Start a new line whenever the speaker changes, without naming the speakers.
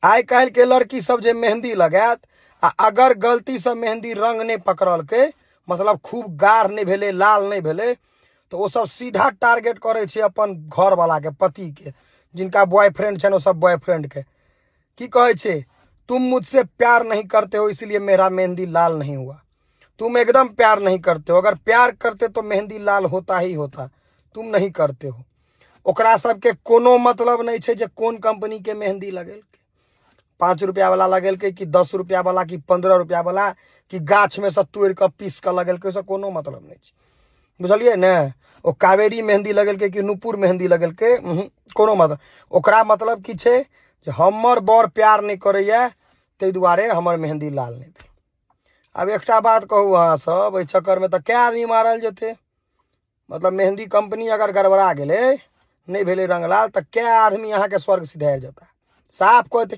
आइ काल्हिके लड़की सब जे मेहन्दी लगायत आ अगर गलतीसँ मेहन्दी रङ्ग नहि पकड़लकै, मतलब खूब गाढ़ नहि भेलै, लाल नहि भेलै, तऽ ओसब सीधा टारगेट करै छै अपन घरवलाके, पतिके, जिनका बॉयफ्रेंड छनि ओसब बॉयफ्रेंडके। की कहै छै? तुम मुझसे प्यार नहीं करते हो इसलिए मेरा मेहंदी लाल नहीं हुआ। तुम एकदम प्यार नहीं करते हो, अगर प्यार करते तो मेहंदी लाल होता ही होता, तुम नहीं करते हो। ओकरा सबके कोनो मतलब नहि छै जे कोन कंपनी के मेहंदी लगेलकै, 5 रुपया वाला लगेलकै कि 10 रुपया वाला कि 15 रुपया वाला कि गाछ में से तोड़ि कऽ पीस कऽ लगेलकै, ओहिसँ कोनो मतलब नहि छै, बुझलियै ने। ओ कावेरी मेहंदी लगेलकै कि नूपुर मेहंदी लगेलकै, कोनो मतलब। ओकरा मतलब की छै जे हमर बर प्यार नहि करैया ताहि दुआरे हमर मेहंदी लाल नहि भेल। आब एकटा बात कहू अहाँ सब, एहि चक्करमे तऽ कए आदमी मारल जेतै? मतलब मेहंदी कंपनी अगर गड़बड़ा गेलै, नहि भेलै रंग लाल, तऽ कए आदमी अहाँके स्वर्ग सिधारि जेता, साफ कहतै।